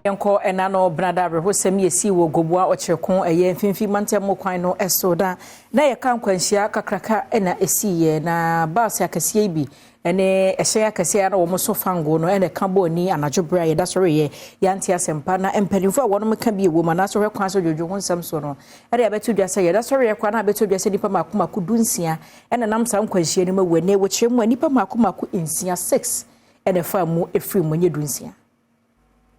Yɛnkɔ ɛna no benada awerɛhosɛm yɛsii wɔ Gomoa Ɔkyerɛko ɛyɛ mfimfini mantam kwan no so da na yɛka nkwanhyia kakraka ɛna ɛsiiɛ na baase akɛseɛ yi bi ɛne ɛhyɛn akɛseɛ na wɔn so fango no ɛna ɛka bɔɔ ni anadwo berɛ a yɛda sɔreyɛ yɛante asɛmpa na mpanimfoɔ a wɔnom ka bi wɔ mu anaasɛ wɔhwɛ kwan so dwodwo ho nsɛm so no ɛde abɛto dwa sɛ yɛda sɔreyɛ kwan na abɛto dwa sɛ nnipa mako mako 16 ɛna nam saa nkwanhyia no mu awu. Ɛnɛ wɔkyerɛ mu a nnipa mako mako 6 6 ɛna ɛfa mu ɛfiri mu nyɛ 16.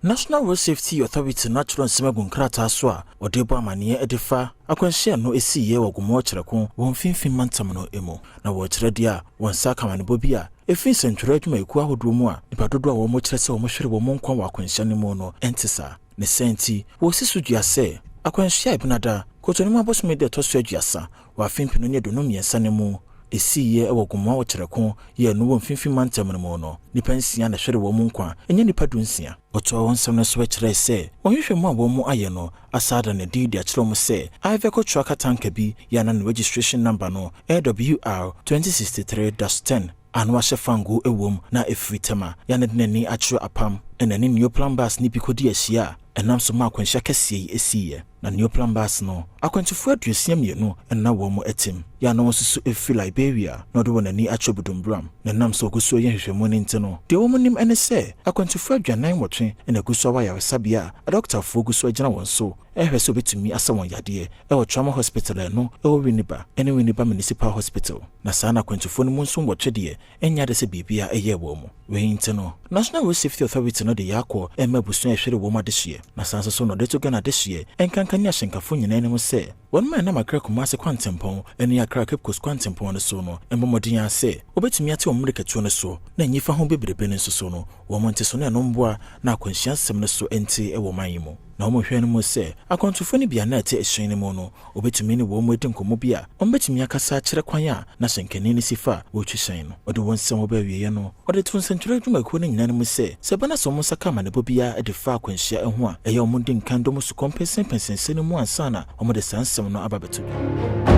National Road Safety Authority no atwerɛ nsɛm agu nkrataa so a ɔde bɔ amanneɛ de fa akwanhyia no ɛsiiɛ wɔ Gomoa Ɔkyerɛko wɔ mfimfini mantam no mu. Na wɔkyerɛ deɛ a wɔn nsa aka amanebɔ bi a ɛfiri nsɛntwerɛ adwumayɛkuo ahodoɔ mu a nipa dodoɔ a wɔn kyerɛ sɛ wɔn hwere wɔn nkwa wɔ akwanhyia no mu no ɛnte saa. Ne sɛ nti wɔsi so dua sɛ akwanhyia a Ebenada Kɔtɔnim abosome de ɛtɔ so 30 wɔ afe 2023 no mu ɛsiiɛ wɔ Gomoa Ɔkyerɛko yɛ no wɔ mfimfini mantam no mu no, nnipa 6 na hwere wɔn mu nkwa, ɛnyɛ nnipa 16. Ɔtoa wɔn nsɛm no so kyerɛ sɛ wɔhwehwɛ mu a wɔn mu ayɛ no asa da ne din de akyerɛ wɔn sɛ Iveco trucker tanker bi yɛ ana ne registration number no LWR 2063-10 ano ahyɛ fango wɔ na ɛfiri Tɛma yɛne de n'ani akyerɛ Apam ɛna ne Neoplan bus ne bi kɔdi ahyia a ɛnam so ma akwanhyia kɛseɛ yi esiiɛ. Na Neoplan bus no akwantufoɔ 62 ɛna wɔn mu ɛtim yɛ ana wɔn nso so ɛfiri Liberia na ɔde wɔn ani akyerɛ Budumbram. Na nam so ɔgu so yɛ nhwehwɛmu no nti no, deɛ wɔn nim ne sɛ akwantufoɔ 48 ɛna gu so awɔ ayaresabea a adɔktafoɔ gu so agyina wɔn so ɛhwɛ sɛ obɛtumi asa wɔn yadeɛ ɛwɔ Trauma Hospital ɛno ɛwɔ Winneba ɛne Winneba Municipal Hospital. Na saa na akwantufoɔ no mu nso 8 deɛ ɛnyɛ ade sɛ biribi a ɛyɛ wɔ mu. Wei nti no, National Road Safety Authority no de yɛ akɔ ɛma abusua ɛhwere wɔn adehyeɛ. Na saa nso so na ɔde to Ghana adehyeɛ ɛnkanka ne ahyɛnkafo nyinaa anim sɛ wɔn mma ɛnam Accra Kumase kwantempɔn ne Accra Cape Coast kwantempɔn no so no mmɔ mmɔden a sɛ wɔbɛtumi ate wɔn mmirikatuo no so na nyifa ho bebrebe no nso so no wɔn nte so na ɛno mboa na akwanhyia nsɛm no so nte wɔ man yi mu. Na wɔn hwɛ no mu sɛ akwantufoɔ no bi a na ɛte ɛhyɛn no mu no wɔbɛtumi ne wɔn mu adi nkɔmmɔ bi a wɔbɛtumi akasa akyerɛ kwan a na hyɛnkani no si fa a wɔretwi hyɛn no. Ɔde wɔn nsɛm wɔbɛ awieeɛ no, ɔde to nsɛntwerɛ adwumakuo no nyinaa no mu sɛ ɛba no sɛ wɔn nsa ka amanebɔ biara de fa akwanhyia ho a ɛyɛ wɔn di nkan dɔm sukɔ mpɛnsɛmpɛnsɛnsɛ no mu ansa na wɔde saa nsɛm no aba bɛto dwa.